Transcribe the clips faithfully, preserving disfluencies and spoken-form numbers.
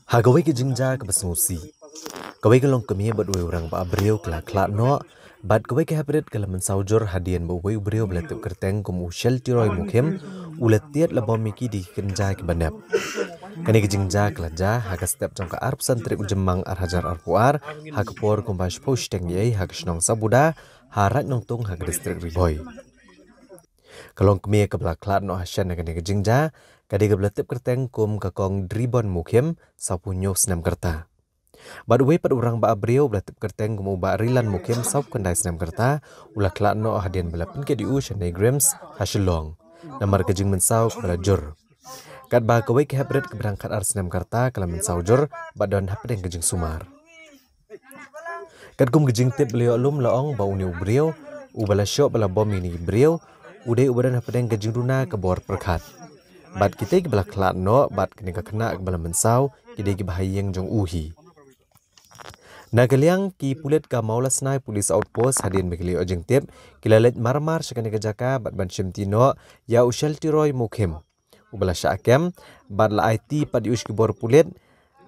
Ha kawei ka jingjia kaba sngewsih, kawei ka longkmie bad uwei u rangbah briew ki la khlad noh, bad kawei ka heprit ka la mynsaw jur hadien ba uwei u briew ba la tip kyrteng kum u Sheltiroi Mukhim u la tied la bom ïa ki da ki kynja kiba nep. Kane ka jingjia ka la jia ha ka step jong ka arphew san tarik u Jymmang ar hajar arphew ar, ha ka por kumba shiphew shiteng ïa ha ka shnong Sabuda, ha Raid Nongtung ha ka distrik Ri Bhoi. Ka longkmie kaba la khlad noh ha shen na kane ka jingjia ka dei kaba la tip kyrteng kum ka Kong Dribon Mukhim, sawphew hynñiew snem ka rta. Bad uwei pat u rangbah briew ba la tip kyrteng kum u Bah Rilan Mukhim, sawphew khyndai snem ka rta, u la khlad noh hadien ba la pynkit ïa u sha NEIGRIHMS ha Shillong namar ka jingmynsaw kaba la jur. Katba kawei ka heprit kaba dang khatar snem ka rta ka la mynsaw jur bad don hapdeng ka jingsumar. Katkum ka jingtip ba la ïoh lum la ong ba une u briew uba la shoh ba la bom ïa kine ki briew u dei uba don hapdeng ka jingduna ka bor pyrkhat. Bad kitei kiba la khlad noh bad kane ka khynnah kaba la mynsaw ki dei kiba ha ïing jong u hi. Na ka liang ki pulit ka Mawlasnai Police Outpost, hadien ba ki la ïoh jingtip, ki la leit marmar sha kane ka jaka bad ban shimti noh ïa u Sheltiroi Mukhim uba la shah kem, bad la aiti pat ïa u sha ki bor pulit,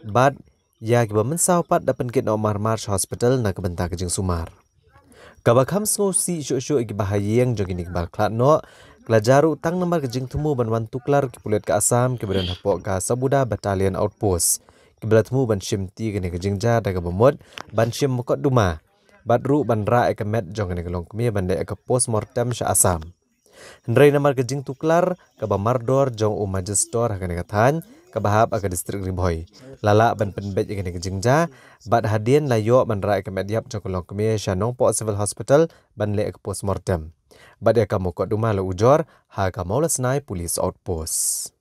bad ïa kiba mynsaw pat da pynkit noh marmar sha hospital na ka bynta ka jingsumar. Kaba kham sngewsih shuh shuh ïa kiba ha ïing jong kine kiba la khlad noh ka la jia ruh tang namar ka jingthmu ban wan tuklar ki pulit ka Assam kiba don hapoh ka Sabuda Battalion Outpost, kiba la thmu ban shimti kane ka jingjia da kaba mut ban shim mukotduma bad ruh ban rah ïa ka met jong kane ka longkmie ban leh ïa ka postmortem sha Assam. Hynrei namar ka jingtuklar kaba mardor jong u Majistor ha kane ka thaiñ kaba hap ha ka distrik Ri Bhoi, la lah ban pynbeit ïa kane ka jingjia, bad hadien la ïoh ban rah ïa ka met ïap jong ka longkmie sha Nongpoh Civil Hospital ban leh ïa ka postmortem, bad ïa ka mukotduma la ujor ha ka Mawlasnai Police Outpost.